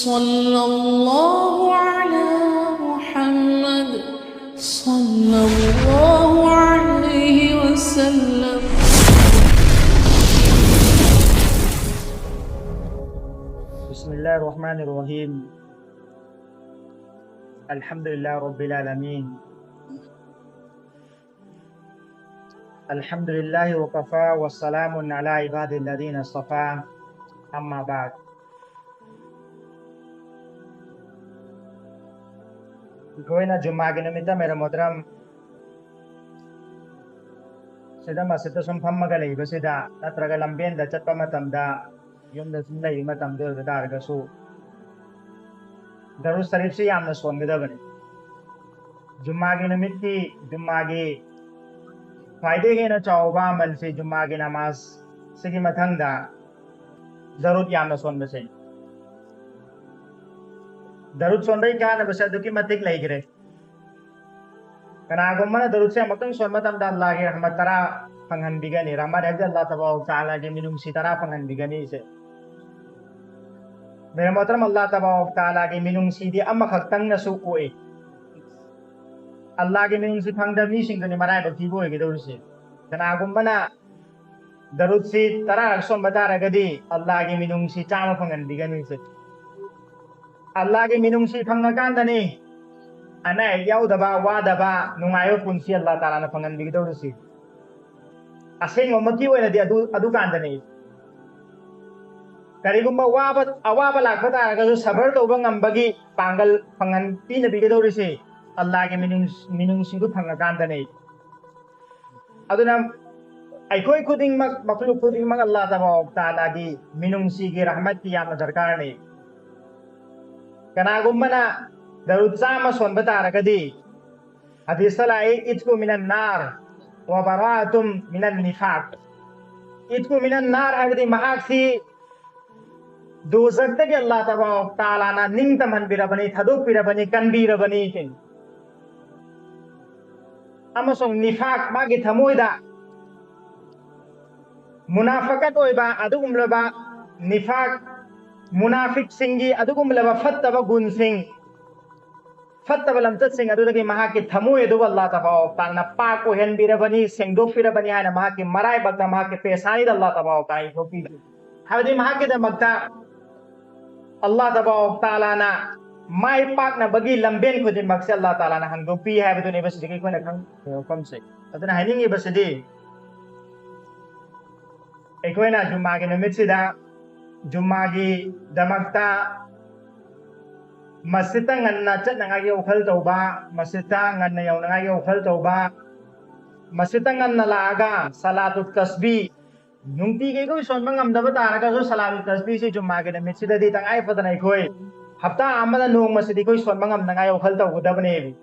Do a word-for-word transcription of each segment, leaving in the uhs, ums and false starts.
صلى الله على محمد، صلى الله عليه وسلم. بسم الله الرحمن الرحيم. الحمد لله رب العالمين. الحمد لله وكفى وسلام على عباده الذين اصطفى. أما بعد. ꯑꯩꯈꯣꯏꯅ ꯖꯨꯝꯃꯥꯒꯤ ꯅꯨꯃꯤꯠꯇ, ꯃꯦꯔꯥ ꯃꯣꯍꯇꯔꯝ, ꯁꯤꯗ ꯃꯁꯖꯤꯗꯇ ꯁꯨꯝ ꯐꯝꯃꯒ ꯂꯩꯕꯁꯤꯗ, ꯅꯠꯇ꯭ꯔꯒ ꯂꯝꯕꯦꯟꯗ ꯆꯠꯄ ꯃꯇꯝꯗ, ꯌꯨꯝꯗ ꯁꯨꯝ ꯂꯩꯕ ꯃꯇꯝꯗ ꯑꯣꯏꯕ ꯇꯥꯔꯒꯁꯨ, ꯗꯔꯨꯗ ꯁꯔꯤꯐꯁꯤ ꯌꯥꯝꯅ ꯁꯣꯟꯒꯗꯕꯅꯤ꯫ ꯖꯨꯝꯃꯥꯒꯤ ꯅꯨꯃꯤꯠꯀꯤ, ꯖꯨꯝꯃꯥꯒꯤ ꯈ꯭ꯋꯥꯏꯗꯒꯤ ꯍꯦꯟꯅ ꯆꯥꯎꯕ ꯑꯃꯜꯁꯤ ꯖꯨꯝꯃꯥꯒꯤ ꯅꯃꯥꯖ ꯁꯤꯒꯤ ꯃꯊꯪꯗ ꯗꯔꯨꯗ ꯌꯥꯝꯅ ꯁꯣꯟꯕꯁꯦ꯫ ꯗꯔꯨꯗ ꯁꯣꯟꯕꯒꯤ ꯀꯥꯟꯅꯕꯁꯦ ꯑꯗꯨꯛꯀꯤ ꯃꯇꯤꯛ ꯂꯩꯈ꯭ꯔꯦ꯫ ꯀꯅꯥꯒꯨꯝꯕꯅ ꯗꯔꯨꯗꯁꯦ ꯑꯃꯨꯛꯇꯪ ꯁꯣꯟꯕ ꯃꯇꯝꯗ ꯑꯜꯂꯥꯍꯒꯤ ꯔꯍꯃꯠ ꯇꯔꯥ ꯐꯪꯍꯟꯕꯤꯒꯅꯤ꯫ ꯔꯍꯃꯠ ꯍꯥꯏꯕꯗꯤ ꯑꯜꯂꯥꯍ ꯇꯕꯥꯔꯛ ꯇꯥꯂꯥꯒꯤ ꯃꯤꯅꯨꯡꯁꯤ ꯇꯔꯥ ꯐꯪꯍꯟꯕꯤꯒꯅꯤ ꯁꯦ꯫ ꯃꯦꯔꯥ ꯃꯣꯍꯇꯔꯝ, ꯑꯜꯂꯥꯍ ꯇꯕꯥꯔꯛ ꯇꯥꯂꯥꯒꯤ ꯃꯤꯅꯨꯡꯁꯤꯗꯤ ꯑꯃꯈꯛꯇꯪꯅꯁꯨ ꯀꯣꯛꯏ꯫ ꯑꯜꯂꯥꯍꯒꯤ ꯃꯤꯅꯨꯡꯁꯤ ꯐꯪꯗꯕ ꯃꯤꯁꯤꯡꯗꯨꯅꯤ ꯃꯔꯥꯏꯕꯛ ꯊꯤꯕ ꯑꯣꯏꯒꯗꯧꯔꯤꯁꯦ꯫ ꯀꯅꯥꯒꯨꯝꯕꯅ ꯗꯔꯨꯗꯁꯤ ꯇꯔꯥꯔꯛ ꯁꯣꯟꯕ ꯇꯥꯔꯒꯗꯤ ꯑꯜꯂꯥꯍꯒꯤ ꯃꯤꯅꯨꯡꯁꯤ ꯆꯥꯝꯃ ꯐꯪꯍꯟꯕꯤꯒꯅꯤ ꯁꯦ꯫ ꯑꯜꯂꯥꯍꯒꯤ ꯃꯤꯅꯨꯡꯁꯤ ꯐꯪꯉꯀꯥꯟꯗꯅꯤ ꯑꯅꯥ ꯑꯌꯦꯛ ꯌꯥꯎꯗꯕ, ꯋꯥꯗꯕ, ꯅꯨꯡꯉꯥꯏꯕ ꯄꯨꯟꯁꯤ ꯑꯜꯂꯥꯍ ꯇꯥꯂꯥꯅ ꯐꯪꯍꯟꯕꯤꯒꯗꯧꯔꯤꯁꯤ꯫ ꯑꯁꯦꯡꯕꯃꯛꯀꯤ ꯑꯣꯏꯅꯗꯤ ꯑꯗꯨ, ꯑꯗꯨꯀꯥꯟꯗꯅꯤ꯫ ꯀꯔꯤꯒꯨꯝꯕ ꯋꯥꯕ, ꯑꯋꯥꯕ ꯂꯥꯛꯄ ꯇꯥꯔꯒꯁꯨ ꯁꯕꯔ ꯇꯧꯕ ꯉꯝꯕꯒꯤ ꯄꯥꯡꯒꯜ ꯐꯪꯍꯟ, ꯄꯤꯅꯕꯤꯒꯗꯧꯔꯤꯁꯤ ꯑꯜꯂꯥꯍꯒꯤ ꯃꯤꯅꯨꯡ-, ꯃꯤꯅꯨꯡꯁꯤꯗꯨ ꯐꯪꯉꯀꯥꯟꯗꯅꯤ꯫ ꯑꯗꯨꯅ ꯑꯩꯈꯣꯏ ꯈꯨꯗꯤꯡꯃꯛ, ꯃꯈꯂꯨꯛ ꯈꯨꯗꯤꯡꯃꯛ ꯑꯜꯂꯥꯍ ꯇꯕꯥꯔꯛ ꯇꯥꯂꯥꯒꯤ ꯃꯤꯅꯨꯡꯁꯤꯒꯤ ꯔꯍꯃꯠꯀꯤ ꯌꯥꯝꯅ ꯗꯔꯀꯥꯔꯅꯤ꯫ ꯀꯅꯥꯒꯨꯝꯕꯅ ꯗꯔꯨꯗ ꯆꯥꯝꯃ ꯁꯣꯟꯕ ꯇꯥꯔꯒꯗꯤ, ꯍꯗꯤꯁꯇ ꯂꯥꯛꯏ, "ꯏꯠꯀꯨ ꯃꯤꯅꯟ ꯅꯥꯔ ꯋꯥ ꯕꯔꯥꯑꯇꯨꯝ ꯃꯤꯅꯟ ꯅꯤꯐꯥꯛ"꯫ ꯏꯠꯀꯨ ꯃꯤꯅꯟ ꯅꯥꯔ ꯍꯥꯏꯕꯗꯤ ꯃꯍꯥꯛꯁꯤ ꯗꯣꯖꯈꯇꯒꯤ ꯑꯜꯂꯥꯍ ꯇꯕꯥꯔꯛ ꯇꯥꯂꯥꯅ ꯅꯤꯡꯇꯝꯍꯟꯕꯤꯔꯕꯅꯤ, ꯊꯥꯗꯣꯛꯄꯤꯔꯕꯅꯤ, ꯀꯟꯕꯤꯔꯕꯅꯤ꯫ ꯑꯃꯁꯨꯡ ꯅꯤꯐꯥꯛ, ꯃꯥꯒꯤ ꯊꯃꯣꯏꯗ ꯃꯨꯅꯥꯐꯀꯠ ꯑꯣꯏꯕ ꯑꯗꯨꯒꯨꯝꯂꯕ ꯅꯤꯐꯥꯛ, ꯃꯨꯅꯥꯐꯤꯛꯁꯤꯡꯒꯤ ꯑꯗꯨꯒꯨꯝꯂꯕ ꯐꯠꯇꯕ ꯒꯨꯟꯁꯤꯡ, ꯐꯠꯇꯕ ꯂꯝꯆꯠꯁꯤꯡ ꯑꯗꯨꯗꯒꯤ ꯃꯍꯥꯛꯀꯤ ꯊꯃꯣꯏ ꯑꯗꯨꯕꯨ ꯑꯜꯂꯥꯍ ꯇꯕꯥꯔꯛ ꯇꯥꯂꯥꯅ ꯄꯥꯛ ꯑꯣꯏꯍꯟꯕꯤꯔꯕꯅꯤ, ꯁꯦꯡꯗꯣꯛꯄꯤꯔꯕꯅꯤ ꯍꯥꯏꯅ ꯃꯍꯥꯛꯀꯤ ꯃꯔꯥꯏꯕꯛꯇ, ꯃꯍꯥꯛꯀꯤ ꯄꯦꯁꯥꯅꯤꯗ ꯑꯜꯂꯥꯍ ꯇꯕꯥꯔꯛ ꯇꯥꯂꯥ ꯏꯊꯣꯛꯄꯤꯈꯤ꯫ ꯍꯥꯏꯕꯗꯤ ꯃꯍꯥꯛꯀꯤꯗꯃꯛꯇ ꯑꯜꯂꯥꯍ ꯇꯕꯥꯔꯛ ꯇꯥꯂꯥꯅ ꯃꯥꯏ ꯄꯥꯛꯅꯕꯒꯤ ꯂꯝꯕꯦꯟ ꯈꯨꯗꯤꯡꯃꯛꯁꯦ ꯑꯜꯂꯥꯍ ꯇꯥꯂꯥꯅ ꯍꯥꯡꯗꯣꯛꯄꯤ ꯍꯥꯏꯕꯗꯨꯅꯦꯕ ꯁꯤꯗꯒꯤ ꯑꯩꯈꯣꯏꯅ ꯈꯪꯕ ꯋꯥꯐꯝꯁꯦ꯫ ꯑꯗꯨꯅ ꯍꯥꯏꯅꯤꯡꯉꯤꯕꯁꯤꯗꯤ, ꯑꯩꯈꯣꯏꯅ ꯖꯨꯝꯃꯥꯒꯤ ꯅꯨꯃꯤꯠꯁꯤꯗ ꯖꯨꯝꯃꯥꯒꯤꯗꯃꯛꯇ ꯃꯁꯖꯤꯠꯇ ꯉꯟꯅ ꯆꯠꯅꯉꯥꯏꯒꯤ ꯋꯥꯈꯜ ꯇꯧꯕ, ꯃꯁꯖꯤꯠꯇ ꯉꯟꯅ ꯌꯧꯅꯉꯥꯏꯒꯤ ꯋꯥꯈꯜ ꯇꯧꯕ, ꯃꯁꯖꯤꯠꯇ ꯉꯟꯅ ꯂꯥꯛꯑꯒ ꯁꯂꯥꯇꯨ ꯇꯁꯕꯤ, ꯅꯨꯡꯇꯤꯒꯤ ꯑꯩꯈꯣꯏ ꯁꯣꯟꯕ ꯉꯝꯗꯕ ꯇꯥꯔꯒꯁꯨ ꯁꯂꯥꯇꯨ ꯇꯁꯕꯤꯁꯤ ꯖꯨꯝꯃꯥꯒꯤ ꯅꯨꯃꯤꯠꯁꯤꯗꯗꯤ ꯇꯉꯥꯏ ꯐꯗꯅ ꯑꯩꯈꯣꯏ ꯍꯞꯇꯥ ꯑꯃꯗ ꯅꯣꯡꯃꯁꯤꯗꯤ ꯑꯩꯈꯣꯏ ꯁꯣꯟꯕ ꯉꯝꯅꯉꯥꯏ ꯋꯥꯈꯜ ꯇꯧꯒꯗꯕꯅꯦꯕ꯫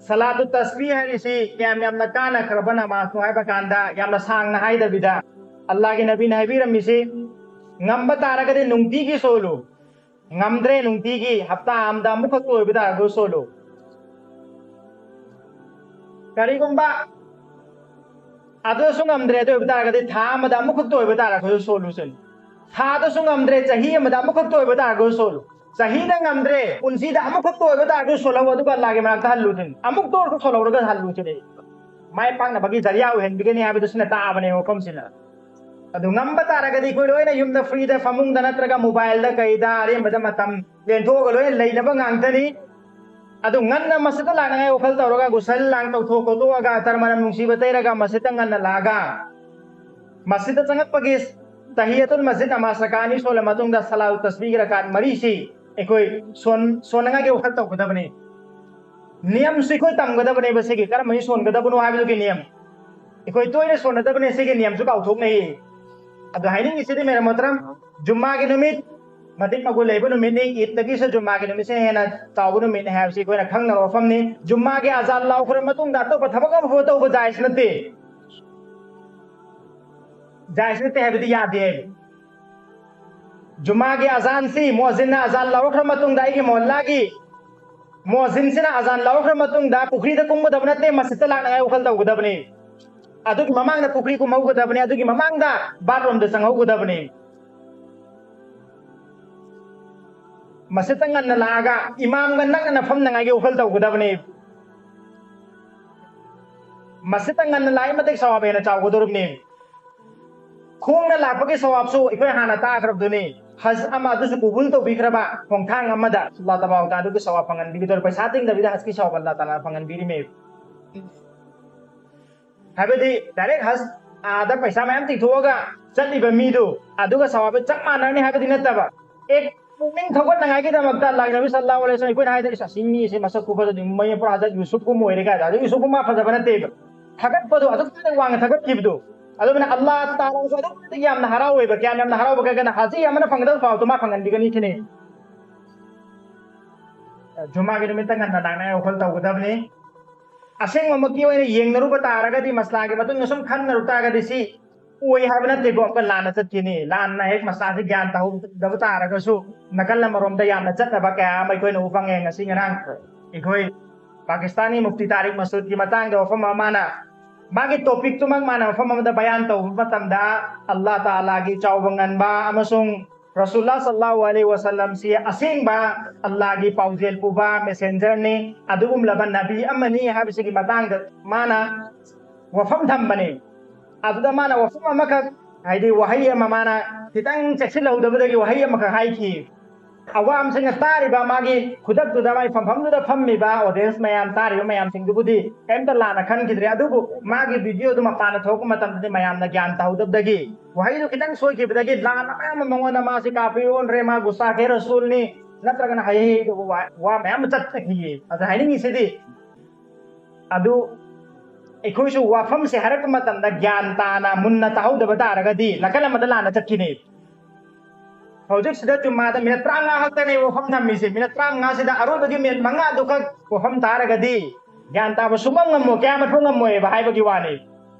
ꯁꯂꯥꯇꯨ ꯇꯁꯕꯤ ꯍꯥꯏꯔꯤꯁꯤ ꯀꯌꯥꯝ ꯌꯥꯝꯅ ꯀꯥꯟꯅꯈ꯭ꯔꯕ ꯅꯃꯥꯖꯅꯣ ꯍꯥꯏꯕ ꯀꯥꯟꯗ, ꯌꯥꯝꯅ ꯁꯥꯡꯅ ꯍꯥꯏꯗꯕꯤꯗ, ꯑꯜꯂꯥꯍꯒꯤ ꯅꯕꯤꯅ ꯍꯥꯏꯕꯤꯔꯝꯃꯤꯁꯤ, ꯉꯝꯕ ꯇꯥꯔꯒꯗꯤ ꯅꯨꯡꯇꯤꯒꯤ ꯁꯣꯜꯂꯨ, ꯉꯝꯗ꯭ꯔꯦ ꯅꯨꯡꯇꯤꯒꯤ, ꯍꯞꯇꯥ ꯑꯃꯗ ꯑꯃꯨꯛꯈꯛꯇ ꯑꯣꯏꯕ ꯇꯥꯔꯒꯁꯨ ꯁꯣꯜꯂꯨ꯫ ꯀꯔꯤꯒꯨꯝꯕ ꯑꯗꯨꯁꯨ ꯉꯝꯗ꯭ꯔꯦ, ꯑꯗꯨ ꯑꯣꯏꯕ ꯇꯥꯔꯒꯗꯤ ꯊꯥ ꯑꯃꯗ ꯑꯃꯨꯛꯈꯛꯇ ꯑꯣꯏꯕ ꯇꯥꯔꯒꯁꯨ ꯁꯣꯜꯂꯨ ꯁꯤꯅꯤ꯫ ꯊꯥꯗꯁꯨ ꯉꯝꯗ꯭ꯔꯦ, ꯆꯍꯤ ꯑꯃꯗ ꯑꯃꯨꯛꯈꯛꯇ ꯑꯣꯏꯕ ꯇꯥꯔꯒꯁꯨ ꯁꯣꯜꯂꯨ꯫ ꯆꯍꯤꯗ ꯉꯝꯗ꯭ꯔꯦ, ꯄꯨꯟꯁꯤꯗ ꯑꯃꯨꯛꯈꯛꯇ ꯑꯣꯏꯕ ꯇꯥꯔꯒꯁꯨ ꯁꯣꯜꯍꯧ, ꯑꯗꯨꯒ ꯑꯜꯂꯥꯍꯒꯤ ꯃꯅꯥꯛꯇ ꯍꯜꯂꯨ ꯁꯤꯅꯤ꯫ ꯑꯃꯨꯛꯇ ꯑꯣꯏꯔꯁꯨ ꯁꯣꯜꯍꯧꯔꯒ ꯍꯜꯂꯨ ꯁꯤꯅꯤ꯫ ꯃꯥꯏ ꯄꯥꯛꯅꯕꯒꯤ ꯖꯔꯤꯌꯥ ꯑꯣꯏꯍꯟꯕꯤꯒꯅꯤ ꯍꯥꯏꯕꯗꯨ ꯁꯤꯅ ꯇꯥꯛꯑꯕꯅꯦ ꯋꯥꯐꯝꯁꯤꯅ꯫ ꯑꯗꯨ ꯉꯝꯕ ꯇꯥꯔꯒꯗꯤ ꯑꯩꯈꯣꯏ ꯂꯣꯏꯅ ꯌꯨꯝꯗ ꯐ꯭ꯔꯤꯗ ꯐꯃꯨꯡꯗ ꯅꯠꯇ꯭ꯔꯒ ꯃꯣꯕꯥꯏꯜꯗ ꯀꯩꯗ ꯑꯔꯦꯝꯕꯗ ꯃꯇꯝ ꯂꯦꯟꯊꯣꯛꯑꯒ ꯂꯣꯏꯅ ꯂꯩꯅꯕ ꯉꯥꯛꯇꯅꯤ꯫ ꯑꯗꯨ ꯉꯟꯅ ꯃꯁꯖꯤꯠꯇ ꯂꯥꯛꯅꯉꯥꯏ ꯋꯥꯈꯜ ꯇꯧꯔꯒ ꯒꯨꯁꯜ ꯂꯥꯡ ꯇꯧꯊꯣꯛ ꯈꯣꯠꯇꯣꯛꯑꯒ ꯑꯇꯔ ꯃꯅꯝ ꯅꯨꯡꯁꯤꯕ ꯇꯩꯔꯒ ꯃꯁꯖꯤꯠꯇ ꯉꯟꯅ ꯂꯥꯛꯑꯒ ꯃꯁꯖꯤꯠꯇ ꯆꯪꯉꯛꯄꯒꯤ ꯇꯍꯤꯌꯠꯇꯨꯜ ꯃꯁꯖꯤꯠ ꯅꯃꯥꯖ ꯔꯀꯥ ꯑꯅꯤ ꯁꯣꯜꯂ ꯃꯇꯨꯡꯗ ꯁꯂꯥꯇꯨ ꯇꯁꯕꯤꯒꯤ ꯔꯀꯥꯠ ꯃꯔꯤꯁꯤ ꯑꯩꯈꯣꯏ ꯁꯣꯟ-, ꯁꯣꯟꯅꯉꯥꯏꯒꯤ ꯋꯥꯈꯜ ꯇꯧꯒꯗꯕꯅꯤ꯫ ꯅꯤꯌꯝꯁꯨ ꯑꯩꯈꯣꯏ ꯇꯝꯒꯗꯕꯅꯦꯕ ꯁꯤꯒꯤ, ꯀꯔꯝꯕ ꯁꯣꯟꯒꯗꯕꯅꯣ ꯍꯥꯏꯕꯗꯨꯒꯤ ꯅꯤꯌꯝ꯫ ꯑꯩꯈꯣꯏ ꯇꯣꯏꯅ ꯁꯣꯟꯅꯗꯕꯅꯦ ꯁꯤꯒꯤ ꯅꯤꯌꯝꯁꯨ ꯀꯥꯎꯊꯣꯛꯅꯩꯌꯦ꯫ ꯑꯗꯣ ꯍꯥꯏꯅꯤꯡꯉꯤꯁꯤꯗꯤ ꯃꯦꯔꯥ ꯃꯣꯍꯇꯔꯝ, ꯖꯨꯝꯃꯥꯒꯤ ꯅꯨꯃꯤꯠ ꯃꯇꯤꯛ ꯃꯒꯨꯟ ꯂꯩꯕ ꯅꯨꯃꯤꯠꯅꯤ, ꯏꯗꯇꯒꯤꯁꯨ ꯖꯨꯝꯃꯥꯒꯤ ꯅꯨꯃꯤꯠꯁꯦ ꯍꯦꯟꯅ ꯆꯥꯎꯕ ꯅꯨꯃꯤꯠꯅꯤ ꯍꯥꯏꯕꯁꯤ ꯑꯩꯈꯣꯏꯅ ꯈꯪꯅꯕ ꯋꯥꯐꯝꯅꯤ꯫ ꯖꯨꯝꯃꯥꯒꯤ ꯑꯖꯥꯟ ꯂꯥꯎꯈ꯭ꯔ ꯃꯇꯨꯡꯗ ꯑꯇꯣꯞꯄ ꯊꯕꯛ ꯑꯃꯐꯥꯎ ꯇꯧꯕ ꯖꯥꯏꯖ ꯅꯠꯇꯦ, ꯖꯥꯏꯖ ꯅꯠꯇꯦ ꯍꯥꯏꯕꯗꯤ ꯌꯥꯗꯦ꯫ ꯖꯨꯝꯃꯥꯒꯤ ꯑꯖꯥꯟꯁꯤ ꯃꯣꯖꯤꯟꯅ ꯑꯖꯥꯟ ꯂꯧꯔꯛꯈ꯭ꯔ ꯃꯇꯨꯡꯗ ꯑꯩꯒꯤ ꯃꯣꯍꯜꯂꯥꯒꯤ ꯃꯣꯖꯤꯟꯁꯤꯅ ꯑꯖꯥꯟ ꯂꯧꯔꯛꯈ꯭ꯔ ꯃꯇꯨꯡꯗ ꯄꯨꯈ꯭ꯔꯤꯗ ꯀꯨꯝꯒꯗꯕ ꯅꯠꯇꯦ, ꯃꯁꯖꯤꯠꯇ ꯂꯥꯛꯅꯉꯥꯏ ꯋꯥꯈꯜ ꯇꯧꯒꯗꯕꯅꯤ꯫ ꯑꯗꯨꯒꯤ ꯃꯃꯥꯡꯗ ꯄꯨꯈ꯭ꯔꯤ ꯀꯨꯝꯍꯧꯒꯗꯕꯅꯤ, ꯑꯗꯨꯒꯤ ꯃꯃꯥꯡꯗ ꯕꯥꯠꯔꯨꯝꯗ ꯆꯪꯍꯧꯒꯗꯕꯅꯤ꯫ ꯃꯁꯖꯤꯗꯇ ꯉꯟꯅ ꯂꯥꯛꯑꯒ ꯏꯃꯥꯝꯒ ꯅꯛꯅꯅ ꯐꯝꯅꯉꯥꯏꯒꯤ ꯋꯥꯈꯜ ꯇꯧꯒꯗꯕꯅꯤ꯫ ꯃꯁꯖꯤꯗꯇ ꯉꯟꯅ ꯂꯥꯛꯏ ꯃꯇꯤꯛ ꯁꯋꯥꯕ ꯍꯦꯟꯅ ꯆꯥꯎꯒꯗꯧꯔꯤꯕꯅꯤ꯫ ꯈꯣꯡꯅ ꯂꯥꯛꯄꯒꯤ ꯁꯋꯥꯕꯁꯨ ꯑꯩꯈꯣꯏ ꯍꯥꯟꯅ ꯇꯥꯈ꯭ꯔꯕꯗꯨꯅꯤ꯫ ꯍꯖ ꯑꯃ ꯑꯗꯨꯁꯨ ꯀꯕꯨꯜ ꯇꯧꯕꯤꯈ꯭ꯔꯕ ꯈꯣꯡꯊꯥꯡ ꯑꯃꯗ ꯑꯜꯂꯥꯍ ꯇꯕꯥꯔꯛ ꯇꯥꯂꯥ ꯑꯗꯨꯒꯤ ꯁꯋꯥꯕ ꯐꯪꯍꯟꯕꯤꯒꯗꯧꯔꯤ꯫ ꯄꯩꯁꯥ ꯇꯤꯡꯗꯕꯤꯗ ꯍꯖꯀꯤ ꯁꯋꯥꯕ ꯑꯜꯂꯥꯍ ꯇꯥꯂꯥꯅ ꯐꯪꯍꯟꯕꯤꯔꯤꯃꯦ꯫ ꯍꯥꯏꯕꯗꯤ direct ꯍꯖ ꯑꯥꯗ ꯄꯩꯁꯥ ꯃꯌꯥꯝ ꯇꯤꯡꯊꯣꯛꯑꯒ ꯆꯠꯂꯤꯕ ꯃꯤꯗꯨ ꯑꯗꯨꯒ ꯁꯋꯥꯕ ꯆꯞ ꯃꯥꯟꯅꯔꯅꯤ ꯍꯥꯏꯕꯗꯤ ꯅꯠꯇꯕ, ꯑꯦ, ꯄꯨꯛꯅꯤꯡ ꯊꯧꯒꯠꯅꯉꯥꯏꯒꯤꯗꯃꯛꯇ ꯑꯜꯂꯥꯍꯒꯤ ꯅꯕꯤ ꯁꯜꯂꯜꯂꯥꯍꯨ ꯑꯂꯩꯍꯤ ꯋꯁꯜꯂꯝ ꯑꯩꯈꯣꯏꯅ ꯍꯥꯏꯗꯣꯏ, "ꯑꯁ, ꯑꯁꯤ ꯃꯤꯁꯦ ꯃꯁꯛ ꯈꯨꯐꯖꯗꯤ ꯃꯌꯦꯛ ꯄꯨꯔꯥ ꯍꯖꯔꯠ ꯌꯨꯁꯨꯐꯀꯨꯝꯕ ꯑꯣꯏꯔꯦ" ꯀꯥꯏꯗ꯫ ꯑꯗꯨ ꯌꯨꯁꯨꯐꯀꯨꯝꯕ ꯐꯖꯕ ꯅꯠꯇꯦꯕ꯫ ꯊꯥꯒꯠꯄꯗꯣ ꯑꯗꯨꯛꯀꯤ ꯃꯇꯤꯛ ꯋꯥꯡꯅ ꯊꯥꯒꯠꯈꯤꯕꯗꯣ꯫ ꯑꯗꯨꯃꯥꯏꯅ ꯑꯜꯂꯥꯍ ꯇꯥꯂꯥꯁꯨ ꯑꯗꯨꯛꯀꯤ ꯃꯇꯤꯛ ꯌꯥꯝꯅ ꯍꯔꯥꯎꯋꯦꯕ꯫ ꯀꯌꯥꯝ ꯌꯥꯝꯅ ꯍꯔꯥꯎꯕ ꯀꯩꯒꯤꯅꯣ? ꯍꯥꯖꯤ ꯑꯃꯅ ꯐꯪꯒꯗꯕ ꯁꯋꯥꯕꯗꯣ ꯃꯥ ꯐꯪꯍꯟꯕꯤꯒꯅꯤ ꯁꯤꯅꯤ꯫ ꯖꯨꯃꯥꯒꯤ ꯅꯨꯃꯤꯠꯇ ꯉꯟꯅ ꯂꯥꯛꯅꯉꯥꯏ ꯋꯥꯈꯜ ꯇꯧꯒꯗꯕꯅꯤ꯫ ꯑꯁꯦꯡꯕꯃꯛꯀꯤ ꯑꯣꯏꯅ ꯌꯦꯡꯅꯔꯨꯕ ꯇꯥꯔꯒꯗꯤ, ꯃꯁꯂꯥꯒꯤ ꯃꯇꯨꯡꯗ ꯁꯨꯝ ꯈꯟꯅꯔꯨ ꯇꯥꯔꯒꯗꯤ, ꯁꯤ ꯑꯣꯏ ꯍꯥꯏꯕ ꯅꯠꯇꯦꯀꯣ꯫ ꯑꯃꯨꯛꯀ ꯂꯥꯟꯅ ꯆꯠꯈꯤꯅꯤ꯫ ꯂꯥꯟꯅ ꯍꯦꯛ ꯃꯁꯂꯥꯁꯤ ꯒ꯭ꯌꯥꯟ ꯇꯥꯍꯧꯗꯕ ꯇꯥꯔꯒꯁꯨ, ꯅꯥꯀꯜ ꯑꯃꯔꯣꯝꯗ ꯌꯥꯝꯅ ꯆꯠꯅꯕ ꯀꯌꯥ ꯑꯃ ꯑꯩꯈꯣꯏꯅ ꯎꯕ ꯐꯪꯉꯦ꯫ ꯉꯁꯤ ꯉꯔꯥꯡ ꯑꯩꯈꯣꯏ ꯄꯥꯀꯤꯁꯇꯥꯅꯤ ꯃꯨꯐꯇꯤ ꯇꯥꯔꯤꯛ ꯃꯁꯨꯗꯀꯤ ꯃꯇꯥꯡꯗ ꯋꯥꯐꯝ ꯑꯃ ꯃꯥꯅ ꯃꯥꯒꯤ topic ꯇꯨꯃꯛ ꯃꯥꯅ ꯃꯐꯝ ꯑꯃꯗ ꯕꯌꯥꯟ ꯇꯧꯕ ꯃꯇꯝꯗ, ꯑꯜꯂꯥꯍ ꯇꯥꯂꯥꯒꯤ ꯆꯥꯎꯕ ꯉꯟꯕ ꯑꯃꯁꯨꯡ ꯔꯁꯨꯜꯂꯥꯍ ꯁꯜꯂꯜꯂꯥꯍꯨ ꯑꯂꯩꯍꯤ ꯋꯁꯜꯂꯝꯁꯤ ꯑꯁꯦꯡꯕ ꯑꯜꯂꯥꯍꯒꯤ ꯄꯥꯎꯖꯦꯜ ꯄꯨꯕ messenger ꯅꯤ, ꯑꯗꯨꯒꯨꯝꯂꯕ ꯅꯕꯤ ꯑꯃꯅꯤ ꯍꯥꯏꯕꯁꯤꯒꯤ ꯃꯇꯥꯡꯗ ꯃꯥꯅ ꯋꯥꯐꯝ ꯊꯝꯕꯅꯤ꯫ ꯑꯗꯨꯗ ꯃꯥꯅ ꯋꯥꯐꯝ ꯑꯃꯈꯛ, ꯍꯥꯏꯗꯤ ꯋꯥꯍꯩ ꯑꯃ ꯃꯥꯅ ꯈꯤꯇꯪ ꯆꯦꯛꯁꯤꯜꯍꯧꯗꯕꯗꯒꯤ ꯋꯥꯍꯩ ꯑꯃꯈꯛ ꯍꯥꯏꯈꯤ꯫ ꯑꯋꯥꯝꯁꯤꯡꯅ ꯇꯥꯔꯤꯕ ꯃꯥꯒꯤ ꯈꯨꯗꯛꯇꯨꯗ ꯃꯥꯒꯤ ꯐꯝꯐꯝꯗꯨꯗ ꯐꯝꯃꯤꯕ audience ꯃꯌꯥꯝ, ꯇꯥꯔꯤꯕ ꯃꯌꯥꯝꯁꯤꯡꯗꯨꯕꯨꯗꯤ ꯀꯔꯤꯝꯇ ꯂꯥꯟꯅ ꯈꯟꯈꯤꯗ꯭ꯔꯦ꯫ ꯑꯗꯨꯕꯨ ꯃꯥꯒꯤ video ꯗꯨ ꯃꯄꯥꯟꯗ ꯊꯣꯛꯂꯛꯄ ꯃꯇꯝꯗꯗꯤ ꯃꯌꯥꯝꯅ ꯒ꯭ꯌꯥꯟ ꯇꯥꯍꯧꯗꯕꯗꯒꯤ, ꯋꯥꯍꯩꯗꯨ ꯈꯤꯇꯪ ꯁꯣꯏꯈꯤꯕꯗꯒꯤ ꯂꯥꯟꯅ ꯃꯌꯥꯝ ꯑꯃ ꯃꯉꯣꯟꯗ ꯃꯥꯁꯤ ꯀꯥꯐꯤꯔ ꯑꯣꯟꯈ꯭ꯔꯦ, ꯃꯥ ꯒꯨꯁꯇꯥꯈꯦ ꯔꯁꯨꯜꯅꯤ, ꯅꯠꯇ꯭ꯔꯒꯅ ꯍꯩ ꯍꯩꯗꯕ ꯋꯥ, ꯋꯥ ꯃꯌꯥꯝ ꯑꯃ ꯆꯠꯈꯤꯌꯦ꯫ ꯑꯗ ꯍꯥꯏꯅꯤꯡꯉꯤꯁꯤꯗꯤ, ꯑꯗꯨ ꯑꯩꯈꯣꯏꯁꯨ ꯋꯥꯐꯝꯁꯦ ꯍꯥꯏꯔꯛꯄ ꯃꯇꯝꯗ ꯒ꯭ꯌꯥꯟ ꯇꯥꯅ ꯃꯨꯟꯅ ꯇꯥꯍꯧꯗꯕ ꯇꯥꯔꯒꯗꯤ ꯅꯥꯀꯜ ꯑꯃꯗ ꯂꯥꯟꯅ ꯆꯠꯈꯤꯅꯤ꯫ ꯍꯧꯖꯤꯛꯁꯤꯗ ꯖꯨꯝꯃꯥꯗ minute ꯇꯔꯥꯃꯉꯥ ꯈꯛꯇꯅꯦ ꯋꯥꯐꯝ ꯊꯝꯃꯤꯁꯦ꯫ Minute ꯇꯔꯥꯃꯉꯥꯁꯤꯗ ꯑꯔꯣꯏꯕꯒꯤ minute ꯃꯉꯥꯗꯨꯈꯛ ꯋꯥꯐꯝ ꯇꯥꯔꯒꯗꯤ ꯒ꯭ꯌꯥꯟ ꯇꯥꯕ ꯁꯨꯡꯉꯝ ꯉꯝꯃꯣꯏ, ꯀꯌꯥꯃꯠ ꯉꯝꯃꯣꯏꯕ ꯍꯥꯏꯕꯒꯤ ꯋꯥꯅꯤ꯫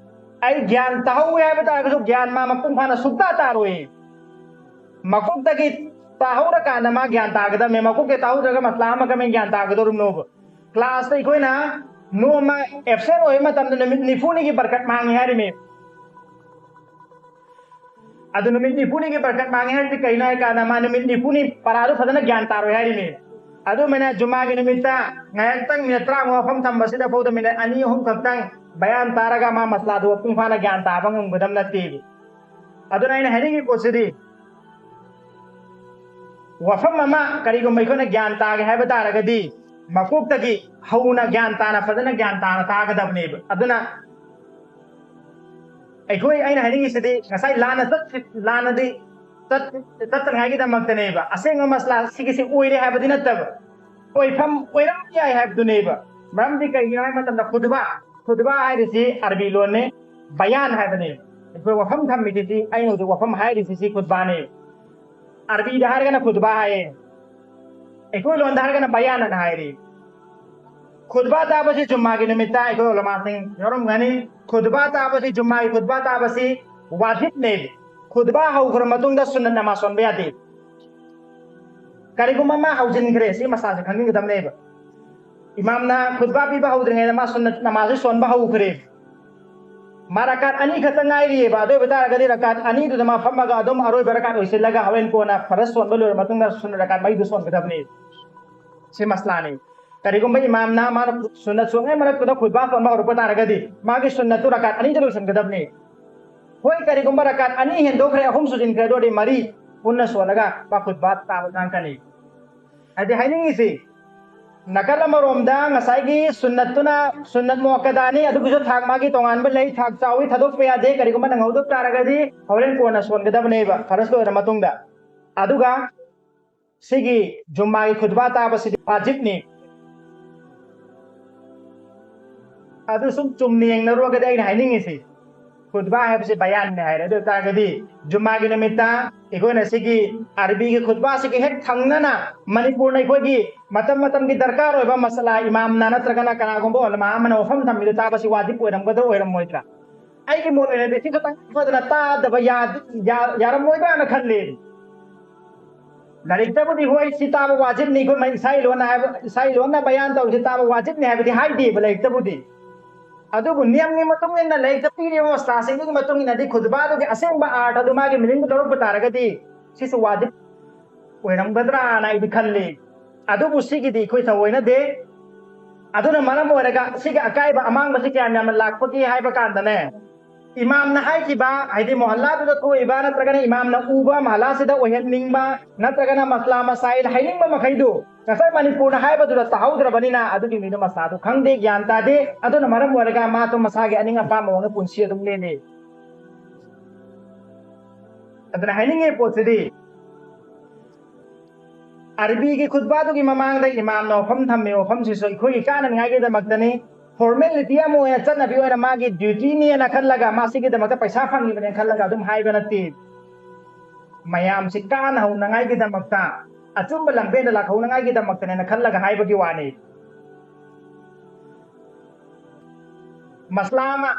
ꯑꯩ ꯒ꯭ꯌꯥꯟ ꯇꯥꯍꯧꯋꯦ ꯍꯥꯏꯕ ꯇꯥꯔꯒꯁꯨ ꯒ꯭ꯌꯥꯟ ꯃꯥ ꯃꯄꯨꯡ ꯐꯥꯅ ꯁꯨꯡꯇꯥ ꯇꯥꯔꯣꯏ꯫ ꯃꯀꯣꯛꯇꯒꯤ ꯇꯥꯍꯧꯔꯀꯥꯟꯗ ꯃꯥ ꯒ꯭ꯌꯥꯟ ꯇꯥꯒꯗꯕꯅꯦ꯫ ꯃꯀꯣꯛꯇꯒꯤ ꯇꯥꯍꯧꯗ꯭ꯔꯒ ꯃꯁꯂꯥ ꯑꯃ ꯀꯃꯥꯏꯅ ꯒ꯭ꯌꯥꯟ ꯇꯥꯒꯗꯧꯔꯤꯕꯅꯣꯕ? Class ꯇ ꯑꯩꯈꯣꯏꯅ ꯅꯣꯡꯃ absent ꯑꯣꯏꯕ ꯃꯇꯝꯗ ꯅꯨꯃꯤꯠ ꯅꯤꯐꯨꯅꯤꯒꯤ ꯕꯔꯀꯠ ꯃꯥꯡꯉꯤ ꯍꯥꯏꯔꯤꯃꯤ꯫ ꯑꯗꯨ ꯅꯨꯃꯤꯠ ꯅꯤꯐꯨꯅꯤꯒꯤ ꯕꯔꯀꯠ ꯃꯥꯡꯉꯦ ꯍꯥꯏꯔꯗꯤ ꯀꯩꯅꯣ ꯍꯥꯏ ꯀꯥꯟꯗ ꯃꯥ ꯅꯨꯃꯤꯠ ꯅꯤꯐꯨꯅꯤ ꯄꯔꯥꯗꯨ ꯐꯖꯅ ꯒ꯭ꯌꯥꯟ ꯇꯥꯔꯣꯏ ꯍꯥꯏꯔꯤꯅꯦ꯫ ꯑꯗꯨꯃꯥꯏꯅ ꯖꯨꯃꯥꯒꯤ ꯅꯨꯃꯤꯠꯇ ꯉꯥꯏꯍꯥꯛꯇꯪ ꯃꯤꯅꯠ ꯇꯔꯥꯃꯉꯥ ꯋꯥꯐꯝ ꯊꯝꯕꯁꯤꯗ ꯐꯥꯎꯗ ꯃꯤꯅꯠ ꯑꯅꯤ ꯑꯍꯨꯝ ꯈꯛꯇꯪ ꯕꯌꯥꯟ ꯇꯥꯔꯒ ꯃꯥ ꯃꯁꯂꯥꯗꯨ ꯃꯄꯨꯡ ꯐꯥꯅ ꯒ꯭ꯌꯥꯟ ꯇꯥꯕ ꯉꯝꯒꯗꯕ ꯅꯠꯇꯦ꯫ ꯑꯗꯨꯅ ꯑꯩꯅ ꯍꯥꯏꯅꯤꯡꯉꯤ ꯄꯣꯠꯁꯤꯗꯤ, ꯋꯥꯐꯝ ꯑꯃ ꯀꯔꯤꯒꯨꯝꯕ ꯑꯩꯈꯣꯏꯅ ꯒ꯭ꯌꯥꯟ ꯇꯥꯒꯦ ꯍꯥꯏꯕ ꯇꯥꯔꯒꯗꯤ, ꯃꯀꯣꯛꯇꯒꯤ ꯍꯧꯅ ꯒ꯭ꯌꯥꯟ ꯇꯥꯅ, ꯐꯖꯅ ꯒ꯭ꯌꯥꯟ ꯇꯥꯅ ꯇꯥꯒꯗꯕꯅꯦꯕ꯫ ꯑꯗꯨꯅ ꯑꯩꯈꯣꯏ, ꯑꯩꯅ ꯍꯥꯏꯅꯤꯡꯉꯤꯁꯤꯗꯤ, ꯉꯁꯥꯏ ꯂꯥꯟꯅ ꯆꯠ-, ꯂꯥꯟꯅꯗꯤ ꯆꯠ-, ꯆꯠꯇꯅꯉꯥꯏꯒꯤꯗꯃꯛꯇꯅꯦꯕ꯫ ꯑꯁꯦꯡꯕ ꯃꯁꯂꯥ ꯁꯤꯒꯤꯁꯤ ꯑꯣꯏꯔꯦ ꯍꯥꯏꯕꯗꯤ ꯅꯠꯇꯕ, ꯑꯣꯏꯐꯝ ꯑꯣꯏꯔꯝꯕ ꯌꯥꯏ ꯍꯥꯏꯕꯗꯨꯅꯦꯕ꯫ ꯃꯔꯝꯗꯤ ꯀꯩꯒꯤꯅꯣ ꯍꯥꯏꯕ ꯃꯇꯝꯗ, ꯈꯨꯗꯕꯥ, ꯈꯨꯗꯕꯥ ꯍꯥꯏꯔꯤꯁꯤ ꯑꯔꯕꯤ ꯂꯣꯟꯅꯦ, ꯕꯌꯥꯟ ꯍꯥꯏꯕꯅꯦ꯫ ꯑꯩꯈꯣꯏ ꯋꯥꯐꯝ ꯊꯝꯃꯤꯁꯤꯗꯤ, ꯑꯩꯅ ꯍꯧꯖꯤꯛ ꯋꯥꯐꯝ ꯍꯥꯏꯔꯤꯁꯤ ꯁꯤ ꯈꯨꯗꯕꯥꯅꯦ꯫ ꯑꯔꯕꯤꯗ ꯍꯥꯏꯔꯒꯅ ꯈꯨꯗꯕꯥ ꯍꯥꯏꯌꯦ, ꯑꯩꯈꯣꯏ ꯂꯣꯟꯗ ꯍꯥꯏꯔꯒꯅ ꯕꯌꯥꯟ ꯑꯅ ꯍꯥꯏꯔꯤ꯫ ꯈꯨꯗꯕꯥ ꯇꯥꯕꯁꯤ ꯖꯨꯝꯃꯥꯒꯤ ꯅꯨꯃꯤꯠꯇ ꯑꯩꯈꯣꯏ ꯎꯂꯃꯥꯁꯤꯡ ꯌꯥꯎꯔꯝꯒꯅꯤ꯫ ꯈꯨꯗꯕꯥ ꯇꯥꯕꯁꯤ, ꯖꯨꯝꯃꯥꯒꯤ ꯈꯨꯗꯕꯥ ꯇꯥꯕꯁꯤ ꯋꯥꯖꯤꯕꯅꯦ꯫ ꯈꯨꯗꯕꯥ ꯍꯧꯈ꯭ꯔ ꯃꯇꯨꯡꯗ ꯁꯨꯟꯅꯠ ꯅꯃꯥꯖ ꯁꯣꯟꯕ ꯌꯥꯗꯦ꯫ ꯀꯔꯤꯒꯨꯝꯕ ꯃꯥ ꯍꯧꯖꯤꯟꯈ꯭ꯔꯦ, ꯁꯤ ꯃꯁꯥꯁꯦ ꯈꯪꯖꯤꯟꯒꯗꯕꯅꯦꯕ꯫ ꯏꯃꯥꯝꯅ ꯈꯨꯗꯕꯥ ꯄꯤꯕ ꯍꯧꯗ꯭ꯔꯤꯉꯩꯗ ꯃꯥ ꯁꯨꯟꯅꯠ ꯅꯃꯥꯖꯁꯦ ꯁꯣꯟꯕ ꯍꯧꯈ꯭ꯔꯦ꯫ ꯃꯥ ꯔꯀꯥꯠ ꯑꯅꯤ ꯈꯛꯇ ꯉꯥꯏꯔꯤꯑꯕ꯫ ꯑꯗꯨ ꯑꯣꯏꯕ ꯇꯥꯔꯒꯗꯤ ꯔꯀꯥꯠ ꯑꯅꯤꯗꯨꯗ ꯃꯥ ꯐꯝꯃꯒ ꯑꯗꯨꯝ ꯑꯔꯣꯏꯕ ꯔꯀꯥꯠ ꯑꯣꯏꯁꯤꯜꯂꯒ ꯍꯣꯔꯦꯟ ꯀꯣꯟꯅ ꯐꯔꯁ ꯁꯣꯟꯕ ꯂꯣꯏꯔ ꯃꯇꯨꯡꯗ ꯁꯨꯟꯅꯠ ꯔꯀꯥꯠ ꯃꯔꯤꯗꯨ ꯁꯣꯟꯒꯗꯕꯅꯤ꯫ ꯁꯤ ꯃꯁꯂꯥꯅꯤ꯫ ꯀꯔꯤꯒꯨꯝꯕ ꯏꯃꯥꯝꯅ ꯃꯥꯅ ꯁꯨꯟꯅꯠ ꯁꯣꯟꯉꯩ ꯃꯔꯛꯇꯨꯗ ꯈꯨꯗꯕꯥ ꯁꯣꯟꯕ ꯍꯧꯔꯛꯄ ꯇꯥꯔꯒꯗꯤ ꯃꯥꯒꯤ ꯁꯨꯟꯅꯠꯇꯨ ꯔꯀꯥꯠ ꯑꯅꯤꯗ ꯂꯣꯏꯁꯤꯟꯒꯗꯕꯅꯤ꯫ ꯍꯣꯏ, ꯀꯔꯤꯒꯨꯝꯕ ꯔꯀꯥꯠ ꯑꯅꯤ ꯍꯦꯟꯗꯣꯛꯈ꯭ꯔꯦ, ꯑꯍꯨꯝ ꯁꯨꯖꯤꯟꯈ꯭ꯔꯦ, ꯑꯗꯨ ꯑꯣꯏꯔꯗꯤ ꯃꯔꯤ ꯄꯨꯟꯅ ꯁꯣꯜꯂꯒ ꯃꯥ ꯈꯨꯗꯕꯥ ꯇꯥꯕ ꯉꯥꯡꯀꯅꯤ꯫ ꯍꯥꯏꯗꯤ ꯍꯥꯏꯅꯤꯡꯉꯤꯁꯤ, ꯅꯥꯀꯜ ꯑꯃꯔꯣꯝꯗ ꯉꯁꯥꯏꯒꯤ ꯁꯨꯟꯅꯠꯇꯨꯅ ꯁꯨꯟꯅꯠ ꯃꯨꯑꯛꯀꯗꯥꯅꯤ, ꯑꯗꯨꯒꯤꯁꯨ ꯊꯥꯛ ꯃꯥꯒꯤ ꯇꯣꯉꯥꯟꯕ ꯂꯩ, ꯊꯥꯛ ꯆꯥꯎꯏ, ꯊꯥꯗꯣꯛꯄ ꯌꯥꯗꯦ꯫ ꯀꯔꯤꯒꯨꯝꯕ ꯅꯪꯍꯧꯗꯕ ꯇꯥꯔꯒꯗꯤ ꯍꯣꯔꯦꯟ ꯀꯣꯟꯅ ꯁꯣꯟꯒꯗꯕꯅꯦꯕ, ꯐꯔꯁ ꯂꯣꯏꯔ ꯃꯇꯨꯡꯗ꯫ ꯑꯗꯨꯒ ꯁꯤꯒꯤ ꯖꯨꯝꯃꯥꯒꯤ ꯈꯨꯗꯕꯥ ꯇꯥꯕꯁꯤꯗꯤ ꯋꯥꯖꯤꯕꯅꯤ꯫ ꯑꯗꯨ ꯁꯨꯝ ꯆꯨꯝꯅ ꯌꯦꯡꯅꯔꯨꯔꯒꯗꯤ ꯑꯩꯅ ꯍꯥꯏꯅꯤꯡꯉꯤꯁꯤ, ꯈꯨꯗꯕꯥ ꯍꯥꯏꯕꯁꯤ ꯕꯌꯥꯟꯅꯦ ꯍꯥꯏꯔꯦ꯫ ꯑꯗꯨ ꯑꯣꯏꯇꯥꯔꯒꯗꯤ ꯖꯨꯝꯃꯥꯒꯤ ꯅꯨꯃꯤꯠꯇ ꯑꯩꯈꯣꯏꯅ ꯁꯤꯒꯤ ꯑꯔꯕꯤꯒꯤ ꯈꯨꯗꯕꯥꯁꯤꯒꯤ ꯍꯦꯛ ꯊꯪꯅꯅ ꯃꯅꯤꯄꯨꯔꯅ ꯑꯩꯈꯣꯏꯒꯤ ꯃꯇꯝ ꯃꯇꯝꯒꯤ ꯗꯔꯀꯥꯔ ꯑꯣꯏꯕ ꯃꯁꯂꯥ, ꯏꯃꯥꯝꯅ ꯅꯠꯇ꯭ꯔꯒꯅ ꯀꯅꯥꯒꯨꯝꯕ ꯎꯂꯃꯥ ꯑꯃꯅ ꯋꯥꯐꯝ ꯊꯝꯃꯤꯗꯨ ꯇꯥꯕꯁꯤ ꯋꯥꯖꯤꯕ ꯑꯣꯏꯔꯝꯒꯗ꯭ꯔꯥ ꯑꯣꯏꯔꯝꯃꯣꯏꯗ꯭ꯔꯥ? ꯑꯩꯒꯤ ꯃꯣꯠ ꯑꯣꯏꯅꯗꯤ ꯁꯤ ꯈꯛꯇꯪ ꯐꯖꯅ ꯇꯥꯗꯕ ꯌꯥ-, ꯌꯥ-, ꯌꯥꯔꯝꯃꯣꯏꯗ꯭ꯔꯥꯅ ꯈꯜꯂꯦ꯫ ꯂꯥꯏꯔꯤꯛꯇꯕꯨꯗꯤ ꯍꯣꯏ ꯁꯤ ꯇꯥꯕ ꯋꯥꯖꯤꯕꯅꯤ, ꯑꯩꯈꯣꯏ ꯃ-, ꯏꯁꯥ ꯏꯂꯣꯟꯅ ꯍꯥꯏꯕ, ꯏꯁꯥ ꯏꯂꯣꯟꯅ ꯕꯌꯥꯟ ꯇꯧꯔꯤꯁꯤ ꯇꯥꯕ ꯋꯥꯖꯤꯕꯅꯤ ꯍꯥꯏꯕꯗꯤ ꯍꯥꯏꯗꯦꯕ ꯂꯥꯏꯔꯤꯛꯇꯕꯨꯗꯤ꯫ ꯑꯗꯨꯕꯨ ꯅꯤꯌꯝꯒꯤ ꯃꯇꯨꯡ ꯏꯟꯅ ꯂꯥꯏꯔꯤꯛꯇ ꯄꯤꯔꯤꯕ ꯃꯁꯂꯥꯁꯤꯡꯗꯨꯒꯤ ꯃꯇꯨꯡ ꯏꯟꯅꯗꯤ ꯈꯨꯠꯕꯥꯗꯨꯒꯤ ꯑꯁꯦꯡꯕ ꯑꯥꯔꯊ ꯑꯗꯨ ꯃꯥꯒꯤ ꯃꯤꯅꯤꯡꯗꯨ ꯂꯧꯔꯛꯄ ꯇꯥꯔꯒꯗꯤ ꯁꯤꯁꯨ ꯋꯥꯖꯤꯕ ꯑꯣꯏꯔꯝꯒꯗ꯭ꯔꯥꯅ ꯑꯩꯗꯤ ꯈꯜꯂꯤ꯫ ꯑꯗꯨꯕꯨ ꯁꯤꯒꯤꯗꯤ ꯑꯩꯈꯣꯏ ꯊꯑꯣꯏꯅꯗꯦ꯫ ꯑꯗꯨꯅ ꯃꯔꯝ ꯑꯣꯏꯔꯒ ꯁꯤꯒꯤ ꯑꯀꯥꯏꯕ ꯑꯃꯥꯡꯕꯁꯤ ꯀꯌꯥꯝ ꯌꯥꯝꯅ ꯂꯥꯛꯄꯒꯦ ꯍꯥꯏꯕ ꯀꯥꯟꯗꯅꯦ, ꯏꯃꯥꯝꯅ ꯍꯥꯏꯈꯤꯕ, ꯍꯥꯏꯗꯤ ꯃꯣꯍꯜꯂꯥꯗꯨꯗ ꯊꯣꯛꯏꯕ ꯅꯠꯇ꯭ꯔꯒꯅ ꯏꯃꯥꯝꯅ ꯎꯕ ꯃꯍꯜꯂꯥꯁꯤꯗ ꯑꯣꯏꯍꯟꯅꯤꯡꯕ ꯅꯠꯇ꯭ꯔꯒꯅ ꯃꯁꯂꯥ ꯃꯁꯥꯏꯜ ꯍꯥꯏꯅꯤꯡꯕ ꯃꯈꯩꯗꯨ ꯉꯁꯥꯏ ꯃꯅꯤꯄꯨꯔꯅ ꯍꯥꯏꯕꯗꯨꯗ ꯇꯥꯍꯧꯗ꯭ꯔꯕꯅꯤꯅ ꯑꯗꯨꯒꯤ ꯃꯤꯗꯨ ꯃꯁꯂꯥꯗꯨ ꯈꯪꯗꯦ, ꯒ꯭ꯌꯥꯟ ꯇꯥꯗꯦ꯫ ꯑꯗꯨꯅ ꯃꯔꯝ ꯑꯣꯏꯔꯒ ꯃꯥꯗꯣ ꯃꯁꯥꯒꯤ ꯑꯅꯤꯡ ꯑꯄꯥꯝꯕ ꯃꯑꯣꯡꯗ ꯄꯨꯟꯁꯤ ꯑꯗꯨꯝ ꯂꯦꯜꯂꯤ꯫ ꯑꯗꯨꯅ ꯍꯥꯏꯅꯤꯡꯉꯤ ꯄꯣꯠꯁꯤꯗꯤ ꯑꯔꯕꯤꯒꯤ ꯈꯨꯠꯕꯥꯗꯨꯒꯤ ꯃꯃꯥꯡꯗ ꯏꯃꯥꯝꯅ ꯋꯥꯐꯝ ꯊꯝꯃꯤ, ꯋꯥꯐꯝꯁꯤꯁꯨ ꯑꯩꯈꯣꯏꯒꯤ ꯀꯥꯟꯅꯅꯤꯡꯉꯥꯏꯒꯤꯗꯃꯛꯇꯅꯤ꯫ ꯐꯣꯔꯃꯦꯂꯤꯇꯤ ꯑꯃ ꯑꯣꯏꯅ ꯆꯠꯅꯕꯤ ꯑꯣꯏꯅ ꯃꯥꯒꯤ ꯗ꯭ꯌꯨꯇꯤꯅꯦꯅ ꯈꯜꯂꯒ ꯃꯥ ꯁꯤꯒꯤꯗꯃꯛꯇ ꯄꯩꯁꯥ ꯐꯪꯉꯤꯕꯅꯦꯅ ꯈꯜꯂꯒ ꯑꯗꯨꯝ ꯍꯥꯏꯕ ꯅꯠꯇꯦ꯫ ꯃꯌꯥꯝꯁꯤ ꯀꯥꯟꯅꯍꯧꯅꯉꯥꯏꯒꯤꯗꯃꯛꯇ, ꯑꯆꯨꯝꯕ ꯂꯝꯕꯦꯟꯗ ꯂꯥꯛꯍꯧꯅꯉꯥꯏꯒꯤꯗꯃꯛꯇꯅꯦꯅ ꯈꯜꯂꯒ ꯍꯥꯏꯕꯒꯤ ꯋꯥꯅꯤ꯫ ꯃꯁꯂꯥ ꯑꯃ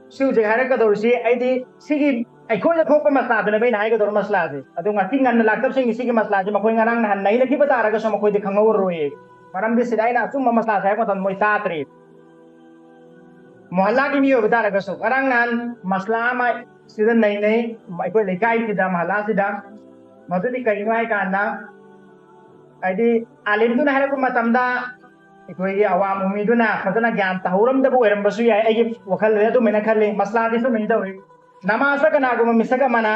ꯁꯤ ꯍꯧꯖꯤꯛ ꯍꯥꯏꯔꯛꯀꯗꯧꯔꯤꯁꯤ ꯑꯩꯗꯤ ꯁꯤꯒꯤ ꯑꯩꯈꯣꯏꯗ ꯊꯣꯛꯄ ꯃꯁꯂꯥꯗꯨꯅꯦꯕ ꯑꯩꯅ ꯍꯥꯏꯒꯗꯧꯔꯤꯕ ꯃꯁꯂꯥꯁꯦ꯫ ꯑꯗꯨ ꯉꯁꯤ ꯉꯟꯅ ꯂꯥꯛꯇꯕꯁꯤꯡꯒꯤ ꯁꯤꯒꯤ ꯃꯁꯂꯥꯁꯦ ꯃꯈꯣꯏ ꯉꯔꯥꯡ ꯅꯍꯥꯟ ꯅꯩꯅꯈꯤꯕ ꯇꯥꯔꯒꯁꯨ ꯃꯈꯣꯏꯗꯤ ꯈꯪꯍꯧꯔꯔꯣꯏꯌꯦ꯫ ꯃꯔꯝꯗꯤ ꯁꯤꯗ ꯑꯩꯅ ꯑꯆꯨꯝꯕ ꯃꯁꯂꯥꯁꯦ ꯍꯥꯏꯔꯛꯄ ꯃꯇꯝꯗ ꯃꯣꯏ ꯇꯥꯗ꯭ꯔꯤ꯫ ꯃꯣꯍꯜꯂꯥꯒꯤ ꯃꯤ ꯑꯣꯏꯕ ꯇꯥꯔꯒꯁꯨ ꯉꯔꯥꯡ ꯅꯍꯥꯟ ꯃꯁꯂꯥ ꯑꯃ ꯁꯤꯗ ꯅꯩꯅꯩ, ꯑꯩꯈꯣꯏ ꯂꯩꯀꯥꯏꯁꯤꯗ, ꯃꯍꯜꯂꯥꯁꯤꯗ꯫ ꯃꯗꯨꯗꯤ ꯀꯔꯤꯅꯣ ꯍꯥꯏ ꯀꯥꯟꯗ, ꯍꯥꯏꯗꯤ ꯑꯥꯂꯤꯝꯗꯨꯅ ꯍꯥꯏꯔꯛꯄ ꯃꯇꯝꯗ ꯑꯩꯈꯣꯏꯒꯤ ꯑꯋꯥꯝ ꯃꯤꯗꯨꯅ ꯐꯖꯅ ꯒ꯭ꯌꯥꯟ ꯇꯧꯍꯧꯔꯝꯗꯕ ꯑꯣꯏꯔꯝꯕꯁꯨ ꯌꯥꯏ꯫ ꯑꯩꯒꯤ ꯋꯥꯈꯜꯗꯗꯤ ꯑꯗꯨꯃꯥꯏꯅ ꯈꯜꯂꯤ꯫ ꯃꯁꯂꯥꯗꯤ ꯁꯨꯃꯥꯏꯅ ꯇꯧꯏ, ꯅꯃꯥꯖꯇ ꯀꯅꯥꯒꯨꯝꯕ ꯃꯤꯁꯛ ꯑꯃꯅ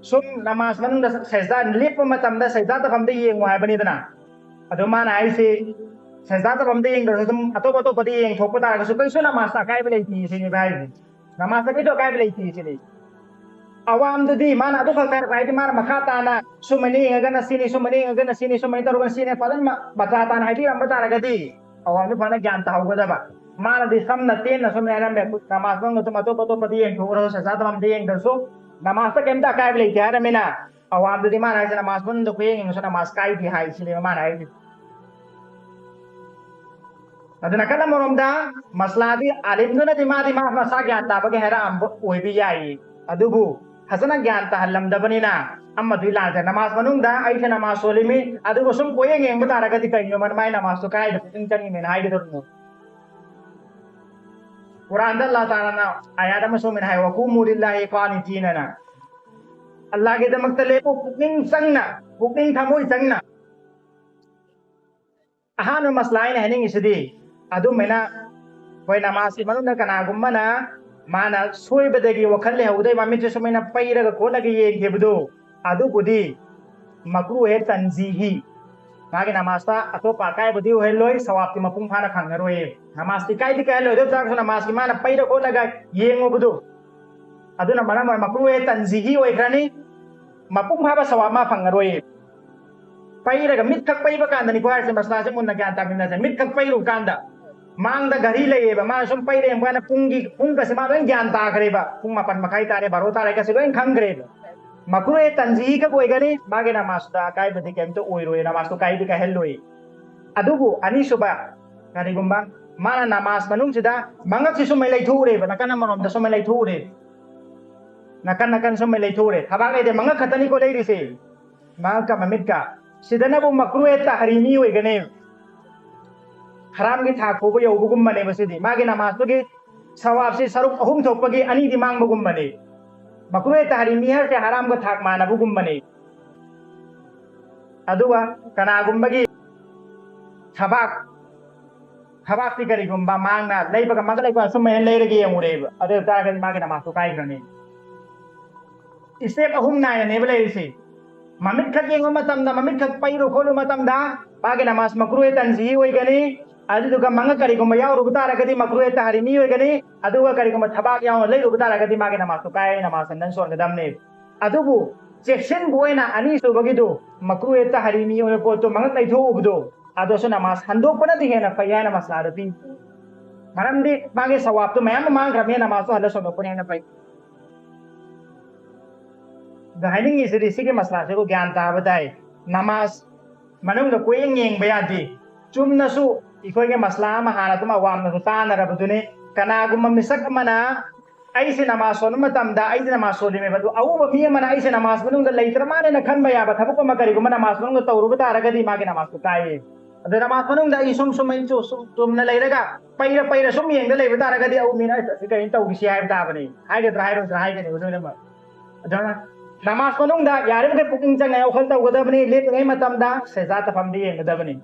ꯁꯨꯝ ꯅꯃꯥꯖ ꯃꯅꯨꯡꯗ ꯁꯖꯗꯥ ꯂꯦꯞꯄ ꯃꯇꯝꯗ ꯁꯖꯗꯥ ꯇꯧꯐꯝꯗ ꯌꯦꯡꯉꯨ ꯍꯥꯏꯕꯅꯤꯗꯅ꯫ ꯑꯗꯣ ꯃꯥꯅ ꯍꯥꯏꯁꯤ ꯁꯖꯗꯥ ꯇꯧꯐꯝꯗ ꯌꯦꯡꯗ꯭ꯔꯁꯨ ꯑꯗꯨꯝ ꯑꯇꯣꯞ ꯑꯇꯣꯞꯄꯗ ꯌꯦꯡꯊꯣꯛꯄ ꯇꯥꯔꯒꯁꯨ ꯀꯩꯁꯨ ꯅꯃꯥꯖꯇ ꯑꯀꯥꯏꯕ ꯂꯩꯇꯦ ꯁꯤꯅꯦꯕ ꯍꯥꯏꯁꯦ꯫ ꯅꯃꯥꯖꯇ ꯀꯩꯁꯨ ꯑꯀꯥꯏꯕ ꯂꯩꯇꯦ ꯁꯤꯅꯤ꯫ ꯑꯋꯥꯝꯗꯨꯗꯤ ꯃꯥꯅ ꯑꯗꯨ ꯈꯛꯇ ꯍꯥꯏꯔꯛꯄ ꯍꯥꯏꯗꯤ ꯃꯥꯅ ꯃꯈꯥ ꯇꯥꯅ ꯁꯨꯝꯃꯥꯏꯅ ꯌꯦꯡꯉꯒꯅ ꯁꯤꯅꯤ, ꯁꯨꯝꯃꯥꯏꯅ ꯌꯦꯡꯉꯒꯅ ꯁꯤꯅꯤ, ꯁꯨꯝꯃꯥꯏꯅ ꯇꯧꯔꯒ ꯁꯤꯅꯤ ꯐꯖꯅ ꯃ-, ꯃꯆꯥ ꯇꯥꯅ ꯍꯥꯏꯕꯤꯔꯝꯕ ꯇꯥꯔꯒꯗꯤ ꯑꯋꯥꯝꯗꯨ ꯐꯖꯅ ꯒ꯭ꯌꯥꯟ ꯇꯥꯍꯧꯒꯗꯕ꯫ ꯃꯥꯅꯗꯤ ꯁꯝꯅ ꯇꯦꯟꯅ ꯁꯨꯝ ꯍꯥꯏꯔꯝꯃꯦ, ꯅꯃꯥꯖ ꯃꯅꯨꯡꯗ ꯑꯗꯨꯝ ꯑꯇꯣꯞ ꯑꯇꯣꯞꯄꯗꯤ ꯌꯦꯡꯊꯣꯛꯎꯔꯁꯨ, ꯁꯖꯗꯥ ꯇꯧꯐꯝꯗ ꯌꯦꯡꯗ꯭ꯔꯁꯨ ꯅꯃꯥꯖꯇ ꯀꯩꯝꯇ ꯑꯀꯥꯏꯕ ꯂꯩꯇꯦ ꯍꯥꯏꯔꯝꯃꯤꯅ, ꯑꯋꯥꯝꯗꯨꯗꯤ ꯃꯥꯅ ꯍꯥꯏꯁꯦ ꯅꯃꯥꯖ ꯃꯅꯨꯡꯗ ꯈꯨꯌꯦꯡ ꯌꯦꯡꯉꯁꯨ ꯅꯃꯥꯖ ꯀꯥꯏꯗꯦ ꯍꯥꯏ ꯁꯤꯅꯦꯕ ꯃꯥꯅ ꯍꯥꯏꯔꯤꯁꯦ꯫ ꯑꯗꯨ ꯅꯥꯀꯟ ꯑꯃꯔꯣꯝꯗ ꯃꯁꯂꯥꯗꯤ ꯑꯥꯂꯤꯝꯗꯨꯅꯗꯤ ꯃꯥꯗꯤ ꯃꯥ ꯃꯁꯥ ꯒ꯭ꯌꯥꯟ ꯇꯥꯕꯒꯤ ꯍꯥꯏꯔꯛꯑꯝꯕ ꯑꯣꯏꯕ ꯌꯥꯏ꯫ ꯑꯗꯨꯕꯨ ꯐꯖꯅ ꯒ꯭ꯌꯥꯟ ꯇꯥꯍꯜꯂꯝꯗꯕꯅꯤꯅ ꯑꯃꯗꯨꯒꯤ ꯂꯥꯟꯁꯦ ꯅꯃꯥꯖ ꯃꯅꯨꯡꯗ ꯑꯩꯁꯦ ꯅꯃꯥꯖ ꯁꯣꯜꯂꯤꯃꯤ, ꯑꯗꯨꯒ ꯁꯨꯝ ꯀꯣꯌꯦꯡ ꯌꯦꯡꯕ ꯇꯥꯔꯒꯗꯤ ꯀꯩꯅꯣ ꯃꯥꯏ ꯅꯃꯥꯖꯇꯣ ꯀꯥꯏꯗ ꯄꯨꯛꯅꯤꯡ ꯆꯪꯉꯤꯅꯦꯅ ꯍꯥꯏꯒꯗꯧꯔꯤꯅꯣ? ꯀꯨꯔꯥꯟꯗ ꯑꯜꯂꯥ ꯇꯥꯂꯥꯅ ꯑꯥꯌꯥꯠ ꯑꯃ ꯁꯣꯝꯅ ꯍꯥꯏ, "ꯋꯥꯀꯨꯃꯨ ꯂꯤꯜꯂꯥꯍꯤ ꯀꯥꯅꯤꯇꯤꯅ"꯫ ꯑꯜꯂꯥꯒꯤꯗꯃꯛꯇ ꯂꯦꯞꯄꯨ, ꯄꯨꯛꯅꯤꯡ ꯆꯪꯅ, ꯄꯨꯛꯅꯤꯡ ꯊꯃꯣꯏ ꯆꯪꯅ꯫ ꯑꯍꯥꯟꯕ ꯃꯁꯂꯥ ꯑꯩꯅ ꯍꯥꯏꯅꯤꯡꯉꯤꯁꯤꯗꯤ, ꯑꯗꯨꯃꯥꯏꯅ ꯑꯩꯈꯣꯏ ꯅꯃꯥꯖꯀꯤ ꯃꯅꯨꯡꯗ ꯀꯅꯥꯒꯨꯝꯕꯅ ꯃꯥꯅ ꯁꯣꯏꯕꯗꯒꯤ ꯋꯥꯈꯜ ꯂꯩꯍꯧꯗꯩ ꯃꯃꯤꯠꯁꯦ ꯁꯨꯃꯥꯏꯅ ꯄꯩꯔꯒ ꯈꯣꯠꯂꯒ ꯌꯦꯡꯈꯤꯕꯗꯨ, ꯑꯗꯨꯕꯨꯗꯤ ꯃꯀ꯭ꯔꯨ ꯍꯦ ꯇꯟꯖꯤꯍꯤ, ꯃꯥꯒꯤ ꯅꯃꯥꯖꯇ ꯑꯇꯣꯞꯄ ꯑꯀꯥꯏꯕꯗꯤ ꯑꯣꯏꯍꯜꯂꯣꯏ, ꯁꯋꯥꯕꯇꯤ ꯃꯄꯨꯡ ꯐꯥꯅ ꯐꯪꯉꯔꯣꯏꯌꯦ꯫ ꯅꯃꯥꯖꯇꯤ ꯀꯥꯏꯗꯤ ꯀꯥꯏꯍꯜꯂꯣꯏ, ꯑꯗꯨ ꯇꯥꯔꯒꯁꯨ ꯅꯃꯥꯖꯀꯤ ꯃꯥꯅ ꯄꯩꯔ ꯈꯣꯠꯂꯒ ꯌꯦꯡꯉꯨꯕꯗꯨ, ꯑꯗꯨꯅ ꯃꯔꯝ ꯑꯣꯏꯔ ꯃꯀ꯭ꯔꯨ ꯍꯦ ꯇꯟꯖꯤꯍꯤ ꯑꯣꯏꯈ꯭ꯔꯅꯤ, ꯃꯄꯨꯡ ꯐꯥꯕ ꯁꯋꯥꯕ ꯃꯥ ꯐꯪꯉꯔꯣꯏꯌꯦ꯫ ꯄꯩꯔꯒ ꯃꯤꯠꯈꯛ ꯄꯩꯕ ꯀꯥꯟꯗꯅꯤꯀꯣ ꯍꯥꯏꯔꯤꯁꯦ, ꯃꯁꯂꯥꯁꯦ ꯃꯨꯟꯅ ꯒ꯭ꯌꯥꯟ ꯇꯥꯃꯤꯟꯅꯁꯦ꯫ ꯃꯤꯠꯈꯛ ꯄꯩꯔꯨꯕ ꯀꯥꯟꯗ ꯃꯥꯡꯗ ꯘꯔꯤ ꯂꯩꯌꯦꯕ, ꯃꯥꯅ ꯁꯨꯝ ꯄꯩꯔꯦ ꯌꯦꯡꯕ ꯀꯥꯟꯗ ꯄꯨꯡꯒꯤ, ꯄꯨꯡꯒꯁꯦ ꯃꯥ ꯂꯣꯏ ꯒ꯭ꯌꯥꯟ ꯇꯥꯈ꯭ꯔꯦꯕ, ꯄꯨꯡ ꯃꯥꯄꯟ ꯃꯈꯥꯏ ꯇꯥꯔꯦ, ꯕꯥꯔꯣ ꯇꯥꯔꯦ ꯀꯁꯦ ꯂꯣꯏ ꯈꯪꯈ꯭ꯔꯦꯕ꯫ ꯃꯀ꯭ꯔꯨ ꯍꯦ ꯇꯟꯖꯤꯍꯤ ꯈꯛ ꯑꯣꯏꯒꯅꯤ, ꯃꯥꯒꯤ ꯅꯃꯥꯖꯇ ꯑꯀꯥꯏꯕꯗꯤ ꯀꯩꯝꯇ ꯑꯣꯏꯔꯣꯏ, ꯅꯃꯥꯖꯇꯨ ꯀꯥꯏꯗꯤ ꯀꯥꯏꯍꯜꯂꯣꯏ꯫ ꯑꯗꯨꯕꯨ ꯑꯅꯤꯁꯨꯕ, ꯀꯔꯤꯒꯨꯝꯕ ꯃꯥꯅ ꯅꯃꯥꯖ ꯃꯅꯨꯡꯁꯤꯗ ꯃꯉꯛꯁꯤ ꯁꯨꯝꯃꯩ ꯂꯩꯊꯣꯛꯎꯔꯦꯕ, ꯅꯥꯀꯟ ꯑꯃꯔꯣꯝꯗ ꯁꯨꯝꯃꯩ ꯂꯩꯊꯣꯛꯎꯔꯦ, ꯅꯥꯀꯟ ꯅꯥꯀꯟ ꯁꯨꯝꯃꯩ ꯂꯩꯊꯣꯛꯎꯔꯦ, ꯊꯕꯥꯛ ꯂꯩꯇꯦ, ꯃꯉꯛ ꯈꯛꯇꯅꯤꯀꯣ ꯂꯩꯔꯤꯁꯦ, ꯃꯉꯛꯀ ꯃꯃꯤꯠꯀ꯫ ꯁꯤꯗꯅꯕꯨ ꯃꯀ꯭ꯔꯨ ꯍꯦ ꯇꯍꯔꯤꯃꯤ ꯑꯣꯏꯒꯅꯦꯕ꯫ ꯍꯔꯥꯝꯒꯤ ꯊꯥꯛ ꯐꯥꯎꯕ ꯌꯧꯕꯒꯨꯝꯕꯅꯦꯕ ꯁꯤꯗꯤ꯫ ꯃꯥꯒꯤ ꯅꯃꯥꯖꯇꯨꯒꯤ ꯁꯋꯥꯕꯁꯤ ꯁꯔꯨꯛ ꯑꯍꯨꯝ ꯊꯣꯛꯄꯒꯤ ꯑꯅꯤꯗꯤ ꯃꯥꯡꯕꯒꯨꯝꯕꯅꯦ꯫ ꯃꯀ꯭ꯔꯨ ꯍꯦ ꯇꯍꯔꯤꯃꯤ ꯍꯥꯏꯔꯁꯦ ꯍꯔꯥꯝꯒ ꯊꯥꯛ ꯃꯥꯟꯅꯕꯒꯨꯝꯕꯅꯦ꯫ ꯑꯗꯨꯒ ꯀꯅꯥꯒꯨꯝꯕꯒꯤ ꯊꯕꯥꯛ, ꯊꯕꯥꯛꯇꯤ ꯀꯔꯤꯒꯨꯝꯕ ꯃꯥꯡꯅ ꯂꯩꯕꯒ ꯃꯥꯒ ꯂꯩꯕ ꯁꯨꯝ ꯃꯌꯥꯝ ꯂꯩꯔꯒ ꯌꯦꯡꯉꯨꯔꯦꯕ, ꯑꯗꯨ ꯑꯣꯏ ꯇꯥꯔꯒꯗꯤ ꯃꯥꯒꯤ ꯅꯃꯥꯖꯇꯨ ꯀꯥꯏꯈ꯭ꯔꯅꯤ꯫ ꯏꯁꯇꯦꯞ ꯑꯍꯨꯝ ꯅꯥꯏꯅꯅꯦꯕ ꯂꯩꯔꯤꯁꯦ꯫ ꯃꯃꯤꯠ ꯈꯛ ꯌꯦꯡꯕ ꯃꯇꯝꯗ, ꯃꯃꯤꯠ ꯈꯛ ꯄꯩꯔꯨ ꯈꯣꯠꯂꯨ ꯃꯇꯝꯗ ꯃꯥꯒꯤ ꯅꯃꯥꯖ ꯃꯀ꯭ꯔꯨ ꯍꯦ ꯇꯟꯖꯤꯍꯤ ꯑꯣꯏꯒꯅꯤ꯫ ꯑꯗꯨꯗꯨꯒ ꯃꯉꯛ ꯀꯔꯤꯒꯨꯝꯕ ꯌꯥꯎꯔꯨꯕ ꯇꯥꯔꯒꯗꯤ ꯃꯀ꯭ꯔꯨ ꯍꯦ ꯇꯍꯔꯤꯃꯤ ꯑꯣꯏꯒꯅꯤ꯫ ꯑꯗꯨꯒ ꯀꯔꯤꯒꯨꯝꯕ ꯊꯕꯥꯛ ꯌꯥꯎꯅ ꯂꯩꯔꯨꯕ ꯇꯥꯔꯒꯗꯤ ꯃꯥꯒꯤ ꯅꯃꯥꯖꯇꯨ ꯀꯥꯏ, ꯅꯃꯥꯖ ꯍꯟꯗꯟ ꯁꯣꯟꯒꯗꯕꯅꯦ꯫ ꯑꯗꯨꯕꯨ ꯆꯦꯛꯁꯤꯟꯕ ꯑꯣꯏꯅ ꯑꯅꯤꯁꯨꯕꯒꯤꯗꯨ, ꯃꯀ꯭ꯔꯨ ꯍꯦ ꯇꯍꯔꯤꯃꯤ ꯑꯣꯏꯕ ꯄꯣꯠꯇꯨ ꯃꯉꯛ ꯂꯩꯊꯣꯛꯎꯕꯗꯨ, ꯑꯗꯨꯁꯨ ꯅꯃꯥꯖ ꯍꯟꯗꯣꯛꯄꯅꯗꯤ ꯍꯦꯟꯅ ꯐꯩ ꯍꯥꯏꯅ ꯃꯁꯂꯥꯗ ꯄꯤ꯫ ꯃꯔꯝꯗꯤ ꯃꯥꯒꯤ ꯁꯋꯥꯕꯇꯨ ꯃꯌꯥꯝ ꯑꯃ ꯃꯥꯡꯈ꯭ꯔꯕꯅꯤꯅ ꯅꯃꯥꯖꯇꯨ ꯍꯜꯂ ꯁꯣꯟꯗꯣꯛꯄꯅ ꯍꯦꯟꯅ ꯐꯩ꯫ ꯑꯗ ꯍꯥꯏꯅꯤꯡꯉꯤꯁꯤꯗꯤ ꯁꯤꯒꯤ ꯃꯁꯂꯥꯁꯤꯕꯨ ꯒ꯭ꯌꯥꯟ ꯇꯥꯕ ꯇꯥꯏ꯫ ꯅꯃꯥꯖ ꯃꯅꯨꯡꯗ ꯀꯣꯏꯌꯦꯡ ꯌꯦꯡꯕ ꯌꯥꯗꯦ꯫ ꯆꯨꯝꯅꯁꯨ ꯑꯩꯈꯣꯏꯒꯤ ꯃꯁꯂꯥ ꯑꯃ ꯍꯥꯟꯅ ꯑꯗꯨꯝ ꯑꯋꯥꯝꯅꯁꯨ ꯇꯥꯟꯅꯔꯕꯗꯨꯅꯤ꯫ ꯀꯅꯥꯒꯨꯝꯕ ꯃꯤꯁꯛ ꯑꯃꯅ ꯑꯩꯁꯦ ꯅꯃꯥꯖ ꯁꯣꯟꯕ ꯃꯇꯝꯗ ꯑꯩꯁꯦ ꯅꯃꯥꯖ ꯁꯣꯜꯂꯤꯃꯦꯕ, ꯑꯗꯨ ꯑꯎꯕ ꯃꯤ ꯑꯃꯅ ꯑꯩꯁꯦ ꯅꯃꯥꯖ ꯃꯅꯨꯡꯗ ꯂꯩꯇ꯭ꯔ ꯃꯥꯜꯂꯦꯅ ꯈꯟꯕ ꯌꯥꯕ ꯊꯕꯛ ꯑꯃ ꯀꯔꯤꯒꯨꯝꯕ ꯅꯃꯥꯖ ꯃꯅꯨꯡꯗ ꯇꯧꯔꯨꯕ ꯇꯥꯔꯒꯗꯤ ꯃꯥꯒꯤ ꯅꯃꯥꯖꯇꯨ ꯀꯥꯏꯌꯦ꯫ ꯑꯗꯣ ꯅꯃꯥꯖ ꯃꯅꯨꯡꯗ ꯑꯩ ꯁꯨꯝ ꯁꯨꯝ ꯑꯩ ꯆꯨ- ꯁꯨꯝ ꯆꯨꯝꯅ ꯂꯩꯔꯒ ꯄꯩꯔ ꯄꯩꯔ ꯁꯨꯝ ꯌꯦꯡꯗ ꯂꯩꯕ ꯇꯥꯔꯒꯗꯤ ꯑꯃꯨꯛ ꯃꯤꯅ "ꯑꯁ, ꯑꯁꯤ ꯀꯔꯤꯅꯣ ꯇꯧꯔꯤꯁꯤ?" ꯍꯥꯏꯕ ꯇꯥꯕꯅꯤ꯫ ꯍꯥꯏꯒꯗ꯭ꯔꯥ ꯍꯥꯏꯔꯣꯏꯗ꯭ꯔꯥ ꯍꯥꯏꯒꯅꯤ ꯂꯣꯏꯅꯃꯛ꯫ ꯑꯗꯨꯅ ꯅꯃꯥꯖ ꯃꯅꯨꯡꯗ ꯌꯥꯔꯤꯕꯃꯈꯩ ꯄꯨꯛꯅꯤꯡ ꯆꯪꯅ ꯋꯥꯈꯜ ꯇꯧꯒꯗꯕꯅꯤ꯫ ꯂꯦꯞꯂꯤꯉꯩ ꯃꯇꯝꯗ ꯁꯦꯖꯥ ꯇꯐꯝꯗ ꯌꯦꯡꯒꯗꯕꯅꯤ꯫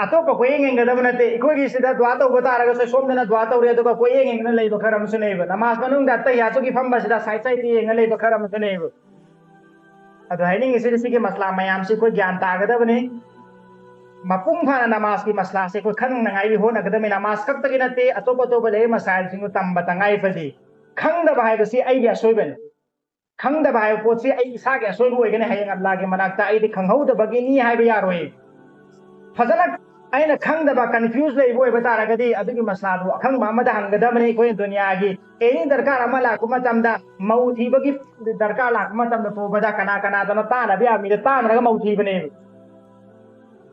ꯑꯇꯣꯞꯄ ꯀꯣꯏꯌꯦꯡ ꯌꯦꯡꯒꯗꯕ ꯅꯠꯇꯦ꯫ ꯑꯩꯈꯣꯏꯒꯤ ꯁꯤꯗ ꯗꯨꯋꯥ ꯇꯧꯕ ꯇꯥꯔꯒꯁꯨ ꯁꯣꯝꯗꯅ ꯗꯨꯋꯥ ꯇꯧꯔꯦ, ꯑꯗꯨꯒ ꯀꯣꯏꯌꯦꯡ ꯌꯦꯡꯗꯅ ꯂꯩꯕ ꯈꯔ ꯑꯃꯁꯨ ꯂꯩꯕ꯫ ꯅꯃꯥꯖ ꯃꯅꯨꯡꯗ ꯑꯇꯩꯌꯥꯁꯨꯒꯤ ꯐꯝꯕꯁꯤꯗ ꯁꯥꯏꯠ ꯁꯥꯏꯠꯇ ꯌꯦꯡꯉ ꯂꯩꯕ ꯈꯔ ꯑꯃꯁꯨ ꯂꯩꯕ꯫ ꯑꯗꯣ ꯍꯥꯏꯅꯤꯡꯉꯤꯁꯤꯗꯤ ꯁꯤꯒꯤ ꯃꯁꯂꯥ ꯃꯌꯥꯝꯁꯤ ꯑꯩꯈꯣꯏ ꯒ꯭ꯌꯥꯟ ꯇꯥꯒꯗꯕꯅꯤ꯫ ꯃꯄꯨꯡ ꯐꯥꯅ ꯅꯃꯥꯖꯀꯤ ꯃꯁꯂꯥꯁꯦ ꯑꯩꯈꯣꯏ ꯈꯪꯅꯉꯥꯏꯒꯤ ꯍꯣꯠꯅꯒꯗꯕꯅꯤ꯫ ꯅꯃꯥꯖ ꯈꯛꯇꯒꯤ ꯅꯠꯇꯦ, ꯑꯇꯣꯞ ꯑꯇꯣꯞꯄ ꯂꯩꯔꯤꯕ ꯃꯁꯥꯏꯜꯁꯤꯡꯗꯨ ꯇꯝꯕ ꯇꯉꯥꯏ ꯐꯗꯦ꯫ ꯈꯪꯗꯕ ꯍꯥꯏꯕꯁꯤ ꯑꯩꯒꯤ ꯑꯁꯣꯏꯕꯅꯤ꯫ ꯈꯪꯗꯕ ꯍꯥꯏꯕ ꯄꯣꯠꯁꯤ ꯑꯩ ꯏꯁꯥꯒꯤ ꯑꯁꯣꯏꯕ ꯑꯣꯏꯒꯅꯤ꯫ ꯍꯌꯦꯡ ꯑꯜꯂꯥꯒꯤ ꯃꯅꯥꯛꯇ ꯑꯩꯗꯤ ꯈꯪꯍꯧꯗꯕꯒꯤꯅꯤ ꯍꯥꯏꯕ ꯌꯥꯔꯣꯏ꯫ ꯐꯖꯅ ꯑꯩꯅ ꯈꯪꯗꯕ, ꯀꯟꯐ꯭ꯌꯨꯁ ꯂꯩꯕ ꯑꯣꯏꯕ ꯇꯥꯔꯒꯗꯤ ꯑꯗꯨꯒꯤ ꯃꯁꯂꯥꯗꯨ ꯑꯈꯪꯕ ꯑꯃꯗ ꯍꯪꯒꯗꯕꯅꯤ꯫ ꯑꯩꯈꯣꯏꯅ ꯗꯨꯅꯤꯌꯥꯒꯤ ꯑꯦꯅꯤ ꯗꯔꯀꯥꯔ ꯑꯃ ꯂꯥꯛꯄ ꯃꯇꯝꯗ, ꯃꯧ ꯊꯤꯕꯒꯤ ꯗꯔꯀꯥꯔ ꯂꯥꯛꯄ ꯃꯇꯝꯗ ꯇꯣꯕꯗ ꯀꯅꯥ ꯀꯅꯥꯗꯅꯣ ꯇꯥꯟꯅꯕ ꯌꯥꯕ ꯃꯤꯗ ꯇꯥꯟꯅꯔꯒ ꯃꯧ ꯊꯤꯕꯅꯦꯕ꯫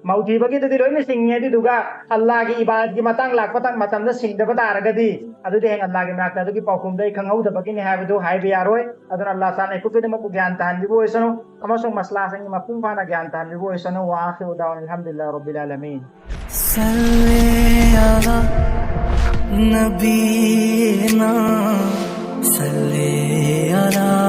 ꯃꯧ ꯊꯤꯕꯒꯤꯗꯨꯗꯤ ꯂꯣꯏꯅ ꯁꯤꯡꯉꯦ, ꯑꯗꯨꯗꯨꯒ ꯑꯜꯂꯥꯒꯤ ꯏꯕꯥꯗꯠꯀꯤ ꯃꯇꯥꯡ ꯂꯥꯛꯄ ꯇꯥꯡ-, ꯃꯇꯝꯗ ꯁꯤꯡꯗꯕ ꯇꯥꯔꯒꯗꯤ ꯑꯗꯨꯗꯤ ꯍꯌꯦꯡ ꯑꯜꯂꯥꯒꯤ ꯃꯅꯥꯛꯇ ꯑꯗꯨꯒꯤ ꯄꯥꯎꯈꯨꯝꯗꯣ ꯑꯩ ꯈꯪꯍꯧꯗꯕꯒꯤꯅꯤ ꯍꯥꯏꯕꯗꯨ ꯍꯥꯏꯕ ꯌꯥꯔꯣꯏ꯫ ꯑꯗꯨꯅ ꯑꯜꯂꯥ ꯁꯥꯟꯅ ꯑꯩꯈꯣꯏ ꯈꯨꯗꯤꯡꯃꯛꯄꯨ ꯒ꯭ꯌꯥꯟ ꯇꯥꯍꯟꯕꯤꯕ ꯑꯣꯏꯁꯅꯨ ꯑꯃꯁꯨꯡ ꯃꯁꯂꯥꯁꯤꯡꯒꯤ ꯃꯄꯨꯡ ꯐꯥꯅ ꯒ꯭ꯌꯥꯟ ꯇꯥꯍꯟꯕꯤꯕ ꯑꯣꯏꯁꯅꯨ꯫ وآخر دعوانا الحمد لله رب العالمين. صل على نبينا، صل على